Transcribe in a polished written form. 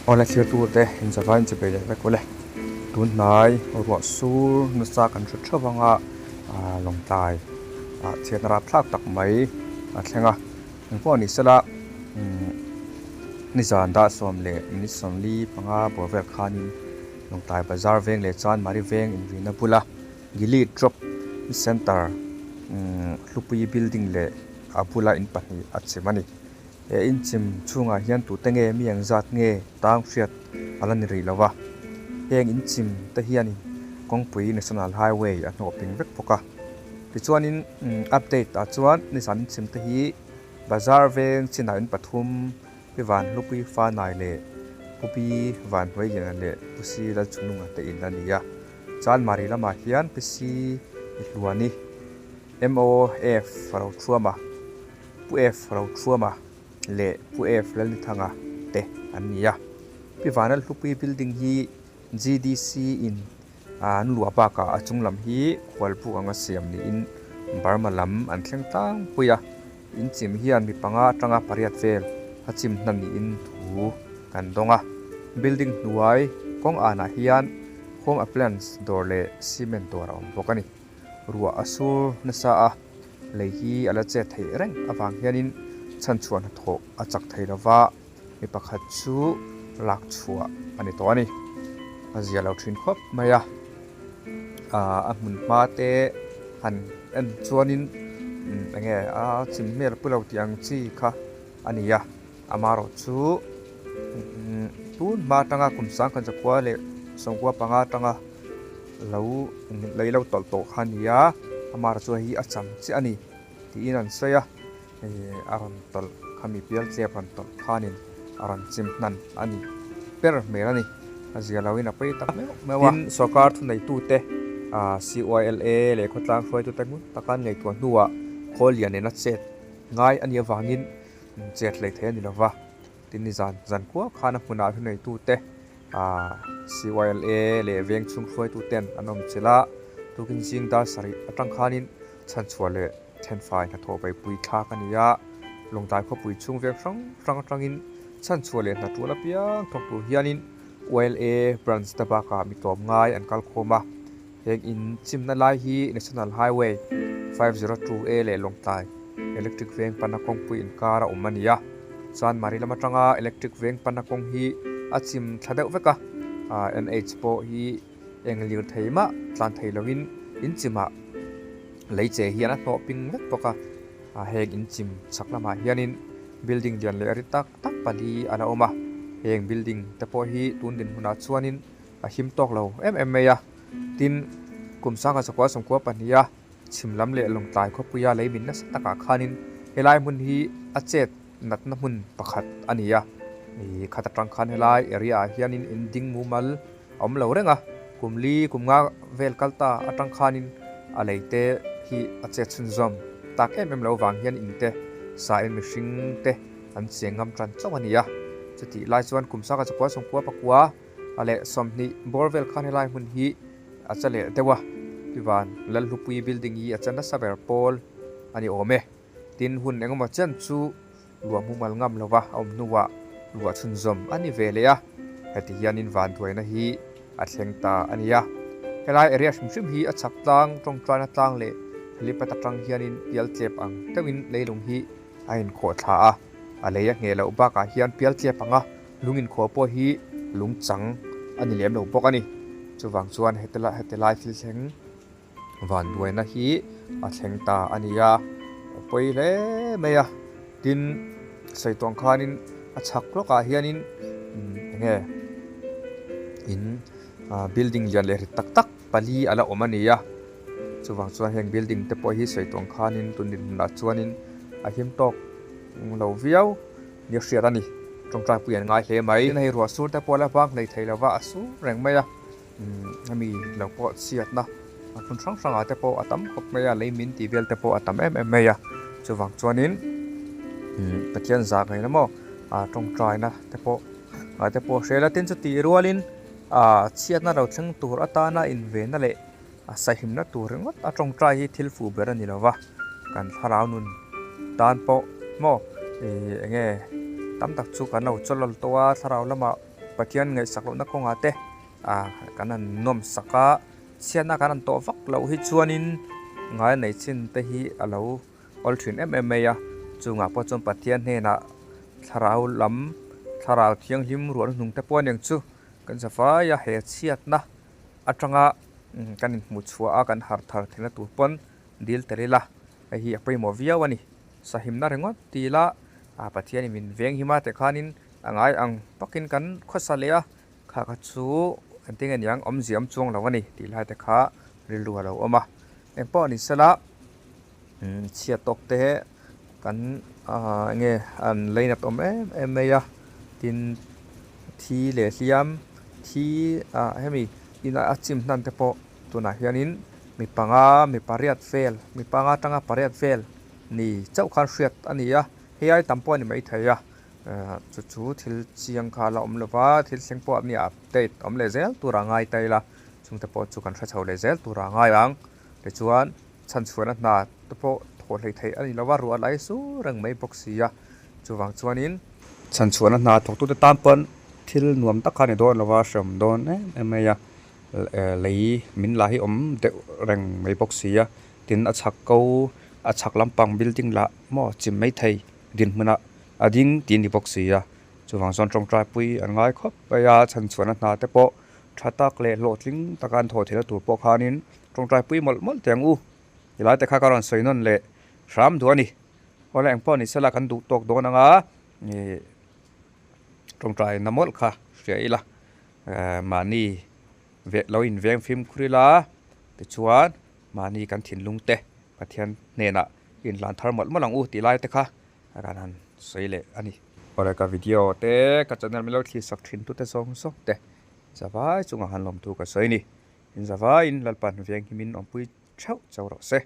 Awle thlir tur te in zavai in chi bei leh vek ule tun hnai ruah sur nasa kan hre theuh anga ah lawngtlai ah chhiatna rapthlak tak mai a thleng a engpawh ni sela umm nizan dah sawm leh minute sawmli panga bawr vel khanin lawngtlai bazar veng leh chuan mari veng inrina bula gili drop center umm hlupui building leh a bula in pahnih a chim a ni. He inchim chhungah hian tute nge mi ang zat nge tang hriat a la ni rih lo va, heng inchim te hianin kawngpui National Highway a hnawh ping vek bawk a. Tichuanin update ah chuan nizan inchim te hi Bazar veng chinah in pathum Pi Vanhlupui Fanai leh Pu Pi Vanhnuailiana leh Pu Si Lalchununga te in a ni a. Chanmari lamah hian Pi Si Hluani MOF Rothuama Pu F. Rothuama leh Pu F. Lalnithanga te an ni a. Pi Vanlalhlupui building hi GDC in an luah bakah a chung lam hi khualbuk anga siam niin Burma lam an thleng tlangpui a. In chim hian mi panga atanga pariat vel a chim hna niin thu kan dawng a. Building hnuai kawng anah hian home appliance dawr leh cement dawr a awm bawk a ni. Ruah a sur nasa a. Lei hi a la chet theih reng avang hianin chhanchhuah hnathawh a chak thei lova, mi pakhat chu lak chhuah a ni tawh a ni. A zia lo thin khawp mai a, a hmun hma te han en chuanin eng nge a chim hmel pu lo tih ang chi kha a ni a, amaherawh chu tun hma atanga kum sangkhat zakua leh sawmkua panga atanga lo lei lo tawlh tawh kha a ni a, amah chu hei hi a cham chiah a ni tiin an sawi a, hei a rawn tawlh khami pial tlep rawn tawlh khanin a rawn chim hnan a ni ber hmel a ni, a zia loin a pawi tak meuh meuh a. Tin, sorkar thuneitute CYLA leh khawtlang hruaitute ngun taka an ngaihtuah hnuah khawl lian nen a chet ngai a nih avangin chet hlei thei a ni lova. Tin nizan zan kual khan a hmunah thuneitute CYLA leh veng chhung hruaituten an awm chilh a, tukin zing dar sarih atang khanin chhanchhuah leh thenfai hnathawh beihpui thlak a ni a, Lawngtlai khawpui chhung veng hrang hrang atangin chhanchhuah leh hna tul apiang thawk tur hianin YLA branch te bakah mi tlawm ngai an kal khawm a, heng in chimna lai hi National Highway 502A leh Lawngtlai Electric Veng pana kawngpui inkar a awm a ni a, Chanmari lam atanga Electric Veng pana kawng hi a chim thla deuh vek a, NH pawh hi eng lir thei mah tlan thei lovin in chimah lei che hian a hnawh ping vek bawk a, heng in chim chhak lamah hianin building lian leh ri tak tak pali a la awm a, heng building te pawh hi tun dinhmunah chuanin a him tawk lo em em mai a, tin kum sangha chakua sawmkua pahniha Chhim lam leh Lawngtlai khawpuia lei min nasa takah khanin helai hmun hi a chet natna hmun pakhat a ni a, ih khat atang khan helai area ah hianin in ding mumal a awm lo reng a, kum li kum nga vel kal ta atang khanin a lei te hi a chet chhunzawm tak em em lo vang hian in te sa in mihring te an cheng ngam tan chauh a ni a, chutih lai chuan kum sangha chakua sawmkua pakua a leh sawmhnih bawr vel khan helai hmun hi a cha leh deuh a, Ivan Lalhlupui building hi a cha nasa ber pawl a ni awm e. Tin, hun engemaw chen chu luah hmumal ngam lova a awm hnuah luah chhunzawm a ni ve leh a, heti hianin vanduaina hi a thleng ta a ni a. Helai area hrim hrim hi a chhak tlang, tawngtaina tlang leh helipad atang hianin pial tlep ang deuhin leilung hi a inkhawh thla a, a lei a ngheh loh bakah hian pial tlep anga lung inkhawh pawh hi lung chang a ni lem lo bawk a ni. Chuvang chuan heti heti lai thil thleng vanduaina hi a thleng ta a ni a, a pawi hle mai a. Tin, sawi tawng khanin a chhak lawkah hianin eng nge in building lian leh rit tak tak pali a la awm a ni a. Chuvang chuan heng building te pawh hi sawi tawng khanin tun dinhmunah chuanin a him tawk lo viau nia hriat a ni. Tawngtai pui an ngai hle mai. Tin hei ruah sur te pawh a la vang hlei thei lova a sur reng mai a, hemi lo pawh chhiatna a hmun hrang hrangah te pawh a tam khawp mai a, lei min tih vel te pawh a tam em em mai a. Chuvang chuanin Pathian zah ngaihna maw tawngtaina te pawh te pawh hre la tin chutih rualin chhiatna lo thleng tur atana invenna leh A sahimna tur ringawt a tawngtai hi thil fuh ber a ni lova, kan thlarau nun tan pawh maw ih eng nge tam tak chu kan lo chawlawl tawh a, thlarau lamah Pathian ngaihsak lohna kawngah te kan han nawm sak a, chhiatna kan han tawh vak loh hi chuanin ngai nei chin te hi a lo awl thin em em mai a, chungah pawh chuan Pathian hnenah thlarau lam thlarau thianghlim ruahna hnung te pawh aniang chu kan zavaia he chhiatna atanga kan inhmuh chhuah a kan harh thar theihna tur pawn dil tel ila hei hi a pawimawh viau a ni. Sahimna ringawt ti ila a Pathianin min veng him a tih khanin a ngai ang pakin kan khawsa leh a, kha kha chu engtin nge niang awmzia awm chuang lo a ni tih lai te kha rilru a lo awm a. Engpawh ni sela chhiat tawk te kan eng nge an leinat awm em em mai a, tin thi leh hliam thi ah hemi ina a chim hnan te pawh tunah hianin mi panga mi pariat vel mi panga atanga pariat vel ni chauh khan hriat a ni a, hei ai tam pawh a ni maithei a, chu chu thil chiang kha a la awm lo va, thil thleng pawh a ni update awm leh zel tur a ngai ta ila, chungte pawh chu kan hre chho leh zel tur a ngai ang, tichuan chhanchhuahna hna te pawh thawh hlei theih a ni lo va, ruah lai su reng mai bawk si a, chuvang chuanin chhanchhuahna hna thawktute tan pawn thil nuam tak kha a ni dawn lo va, hreawm dawn em em mai a, lei min la hi awm deuh reng mai bawk si a. Tin a chhak ko, a chhak lampang building lah maw chim mai thei dinhmunah a ding tih a ni bawk si a. Chuvang chuan tawngtai pui an ngai khawp mai a, chhanchhuahna hna te pawh tha tak leh hlawhtling taka an thawh theihna tur pawh khanin tawngtai pui mawlh mawlh teh ang u. Helai te kha ka rawn sawi nawn leh hram duh a ni. Awle engpawh ni sela kan duh tawk dawn anga ih tawngtai na mawlh kha hria ila mahni veh lo inveng fimkhur ila tichuan Mahni kan thinlung te Pathian hnenah inhlan thar mawlh mawlh ang u tih lai te kha kan han sawi leh a ni. Awle ka video te ka channel min lo thlir sak thin tute zawng zawng te zavai chungah han lawmthu ka sawi a ni. In zavaiin Lalpan veng himin awmpui theuh chauh rawh se.